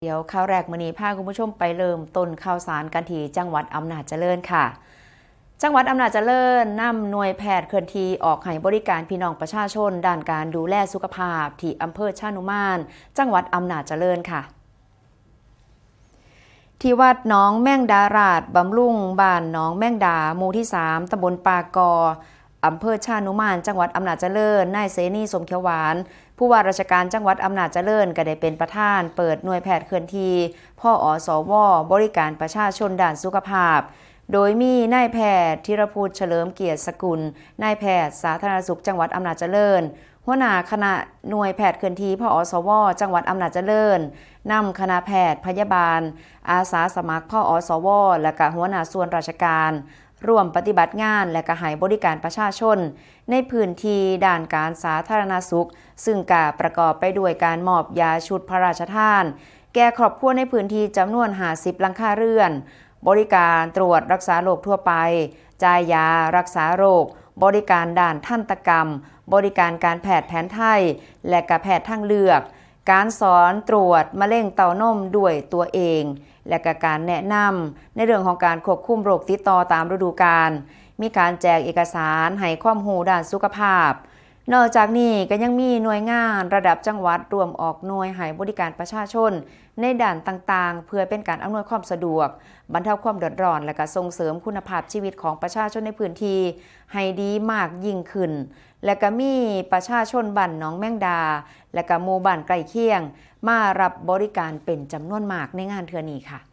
ດຽວຂ່າວແລກມື້ນີ້ພາຄຸນຜູ້ຊົມໄປເລີ່ມຕົ້ນຂ່າວສານກັນທີ່ຈັງຫວັດອຳນາດຈະເລີນຄ່ະ. ຈັງຫວັດອຳນາດຈະເລີນນຳໜ່ວຍແພດເຄື່ອນທີ່ອອກໃຫ້ບໍລິການພີ່ນ້ອງປະຊາຊົນດ້ານການດູແລສຸຂະພາບທີ່ອຳເພີຊານຸມານ ຈັງຫວັດອຳນາດຈະເລີນຄ່ະ. ທີ່ວັດໜອງແມງດາລາດບຳລຸງ ບ້ານໜອງແມງດາ ໝູ່ທີສາມ ຕຳບົນປ່າກ່ອ ອຳເພີຊານຸມານ ຈັງຫວັດອຳນາດຈະເລີນ ນາຍເສນີ ສົມຂຽວຫວານ ຜູ້ວ່າລາຊະການຈັງຫວັດອຳນາດຈະເລີນ ກໍໄດ້ເປັນປະທານເປີດໜ່ວຍແພດເຄື່ອນທີ່ ພອສວ ບໍລິການປະຊາຊົນດ້ານສຸຂະພາບ ໂດຍມີນາຍແພດ ທີລະພຸດ ສະເຫຼີມກຽດສະກຸນ ນາຍແພດສາທາລະນະສຸກຈັງຫວັດອຳນາດຈະເລີນ, ຫົວໜ້າຄະນະໜ່ວຍແພດເຄື່ອນທີ່ ພສວ ຈັງຫວັດອຳນາດຈະເລີນ, ນຳຄະນະແພດ, ພະຍາບານ, ອາສາສະໝັກ ພອສວ ແລະ ກະຫົວໜ້າສ່ວນລາຊະການ ຮ່ວມປະຕິບັດງານ ແລະ ກະໃຫ້ບໍລິການປະຊາຊົນໃນພື້ນທີ່ດ້ານການສາທາລະນະສຸກ, ຊຶ່ງກະປະກອບໄປດ້ວຍການມອບຢາຊຸດພະລາຊະທານ ແກ່ຄອບຄົວໃນພື້ນທີ່ຈຳນວນຫ້າສິບຫຼັງຄາເຮືອນ, ບໍລິການຕວດລັກສາໂລກທົ່ວໄປ, ຈ່າຍຢາລັກສາໂລກ, ບໍລິການດ້ານທັນຕະກຳ, ບໍລິການການແພດແຜນໄທ ແລະ ກະແພດທາງເລືອກ, ການສອນຕວດມະເລັງເຕົ້ານົມດ້ວຍຕົວເອງ ແລະ ກະການແນະນຳໃນເລື່ອງຂອງການຄວບຄຸມໂລກຕິດຕໍ່ຕາມລະດູການ, ມີການແຈກເອກະສານໃຫ້ຄວາມຮູ້ດ້ານສຸຂະພາບ. ນອກຈາກນີ້ກໍຍັງມີໜ່ວຍງານລະດັບຈັງຫວັດຮ່ວມອອກໜ່ວຍໃຫ້ບໍລິການປະຊາຊົນໃນດ້ານຕ່າງໆ ເພື່ອເປັນການອຳນວຍຄວາມສະດວກ, ບັນເທົາຄວາມເດືອດຮ້ອນ ແລະ ກະສົ່ງເສີມຄຸນນະພາບຊີວິດຂອງປະຊາຊົນໃນພື້ນທີ່ໃຫ້ດີມາກຍິ່ງຂຶ້ນ ແລະ ກະມີປະຊາຊົນບ້ານໜອງແມງດາ ແລະ ກະໝູ່ບ້ານໃກ້ຄຽງ ມາຮັບບໍລິການເປັນຈຳນວນມາກໃນງານເທື່ອນີ້ຄ່ະ.